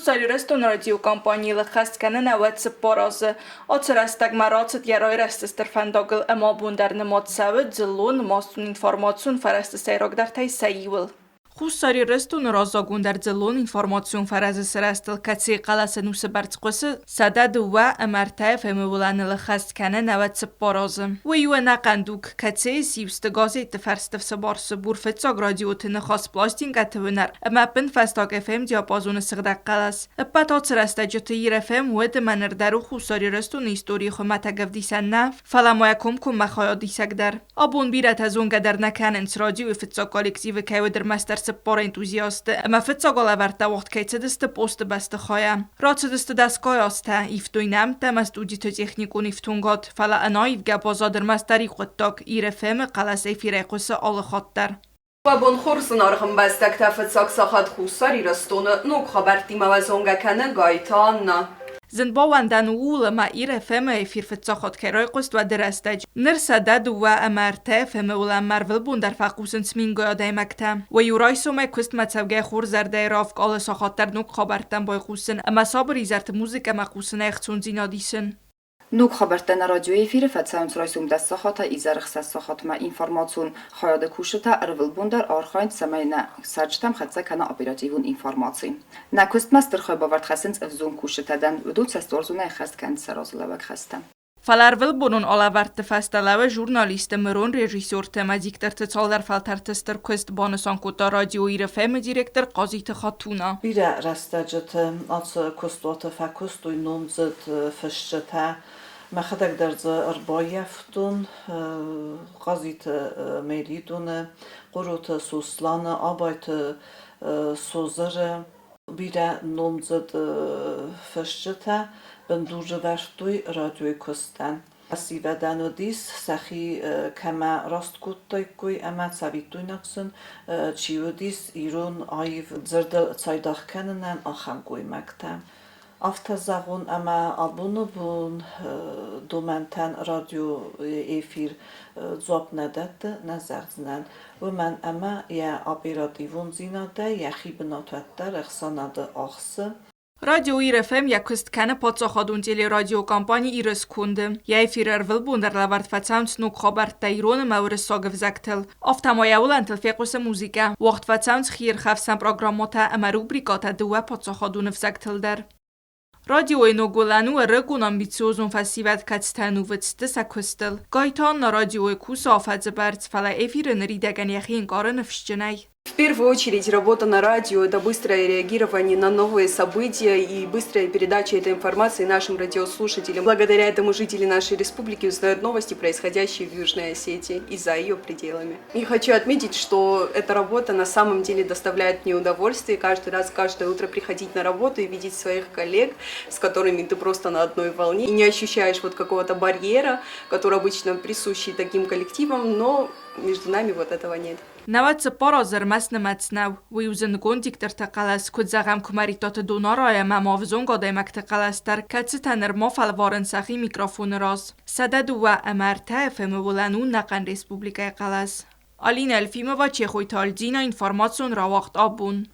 Хуссар Ирыстоны радиокомпанийыл ӕххӕст кӕны 94 азы. Ацы рӕстӕгмӕ рацыд йӕ райрӕзты стыр фӕндагыл ӕмӕ абон дӕр нымад цӕуы дзыллон массон информацион фӕрӕзты сӕйрагдӕртӕй сӕ иуыл. Хуссар Ирыстоны раззагондӕр дзыллон информацион фӕрӕзы сырӕзтыл, кӕцыйы хъӕлӕс ӕнусы бӕрц хъуысы, 102 ӕмӕ 3 FM-ы уылӕныл ӕххӕст кӕны 94 азы. Уый у ӕнӕхъӕн дуг, кӕцыйы сиу сты газетты фӕрсты сыбар-сыбур, фыццаг радиоты ныхас, пластинкӕты уынӕр ӕмӕ ӕппынфӕстаг FM-диапазоны сыгъдӕг хъӕлӕс. Ӕппӕт ацы рӕстӕджыты Ир-ФМ уӕд ӕмӕ ныр дӕр у Хуссар Ирыстоны историйы хуымӕтӕг ӕвдисӕн нӕ, фӕлӕ ма йӕ комкоммӕ хайадисӕг дӕр. Абон бирӕтӕ зонгӕ дӕр нӕ кӕнынц, радиойы фыццаг коллективы кӕй уыд ӕрмӕстдӕр 40 энтузиасты ӕмӕ фыццаг алӕвӕрдтӕ уагъд кӕй цыдысты посты бӕстыхайӕ. Рацыдысты дӕсгай азтӕ, ивтой нӕмттӕ ӕмӕ студиты техникон ифтонгад, фӕлӕ ӕнаивгӕ баззад ӕрмӕстдӕр иу хъуыддаг – Ир-ФМ-ы хъӕлӕс эфирӕй хъуысы алы хатт дӕр. Уӕ бон хорз, зынаргъ ӕмбӕстӕгтӕ, фыццаг сахат Хуссар Ирыстоны ног хабӕрттимӕ уӕ зонгӕ кӕны Гайты Анна. Зын баууӕндӕн у ууыл, ӕмӕ Ир-ФМ-ы эфир фыццаг хатт кӕй райхъуыст уӕды рӕстӕджы. Ныр 102 ӕмӕ 3 FM-ы уылӕнмӕ ӕрвылбон дӕр фӕхъусынц мингай адӕймӕгтӕ. Уый иу райсомӕй куыстмӕ цӕугӕ хорз зӕрдӕйы равг алы сахат дӕр ног хабӕрттӕм байхъусын ӕмӕ сабыр изӕрты музыкӕмӕ хъусынӕй ӕхцондзинад исын. Ног хабӕрттӕ нӕ радиоэфиры фӕцӕуынц райсом 10 сахатӕй изӕры 6 сахатмӕ. Информацион хайады кусджытӕ ӕрвылбон дӕр архайынц, цӕмӕй нӕ цӕрджытӕм хӕццӕ кӕна оперативон информаци. Нӕ куыстмӕ стыр хайбавӕрд хӕссынц ӕвзонг кусджытӕ дӕр, уыдон цӕстуарзонӕй ӕххӕст кӕнынц сӕ разылӕууӕг хӕстӕ. Фӕлӕ ӕрвылбонон алӕвӕрдты фӕстӕ лӕууы журналистты, мырон режиссерты ӕмӕ дикторты цалдӕр фӕлтӕрты стыр куыст, банысан кодта радио Ир-ФМ-ы директор Хъазиты Хатуна. Бирӕ рӕстӕджыты ацы куыстуаты фӕкуыстой номдзыд фысджытӕ. Мӕхӕдӕг дӕр дзы ӕрбаййӕфтон Хъазиты Мелитоны, Хъуыроты Сосланы, Абайты Созыры. Бирӕ номдзыд фысджытӕ бындур ӕвӕрдтой радиойы куыстӕн. Фӕсивӕдӕн уыдис, сӕхи кӕмӕ раст кодтаиккой ӕмӕ цӕвиттойнаг сын чи уыдис, ирон аив дзырдыл цайдагъ кӕнынӕн, ахӕм гоймӕгтӕ. Афтӕ зӕгъон, ӕмӕ абоны бон домӕнтӕн радиоэфир дзуапп нӕ дӕтты, нӕ зӕгъдзынӕн, уымӕн ӕмӕ йӕ оперативондзинадӕй йӕхи бынат уӕддӕр ӕхсӕнады ахсы. Радио Ир-ФМ йӕ куыст кӕны паддзахадон телерадиокомпани Иры сконды. Йӕ эфиры ӕрвылбон дӕр лӕвӕрд фӕцӕуынц ног хабӕрттӕ ирон ӕмӕ уырыссаг ӕвзӕгтыл. Афтӕ ма йӕ уылӕнтыл фехъуысы музыкӕ. Уагъд фӕцӕуынц хиирхӕфсӕн программӕтӕ ӕмӕ рубрикӕтӕ дыууӕ паддзахадон ӕвзӕгтыл дӕр. Радиойы ног уылӕн у ӕрыгон амбициозон фӕсивӕд, кӕцытӕ ӕнувыд сты сӕ куыстыл. Гайты Анна радиойы кусы афӕдзы бӕрц, фӕлӕ эфиры ныридӕгӕн йӕхи ӕнкъары ныфсджынӕй. В первую очередь работа на радио – это быстрое реагирование на новые события и быстрая передача этой информации нашим радиослушателям. Благодаря этому жители нашей республики узнают новости, происходящие в Южной Осетии и за ее пределами. И хочу отметить, что эта работа на самом деле доставляет мне удовольствие. Каждый раз, каждое утро приходить на работу и видеть своих коллег, с которыми ты просто на одной волне, и не ощущаешь вот какого-то барьера, который обычно присущий таким коллективам, но между нами вот этого нет. 94 азы ӕрмӕст нымӕц нӕу. Уый у зындгонд дикторты хъӕлӕс, куыд зӕгъӕм, Куымӕридтаты Донарайы ӕмӕ ма ӕвзонг адӕймӕгты хъӕлӕс дӕр, кӕцытӕ нырма фӕлварынц сӕхи микрофоны раз. 102 ӕмӕ 3 FM-ы уылӕн у ӕнӕхъӕн республикӕйы хъӕлӕс. Алина Елфимова, Чехойты Альдина, информацион рауагъд «Абон».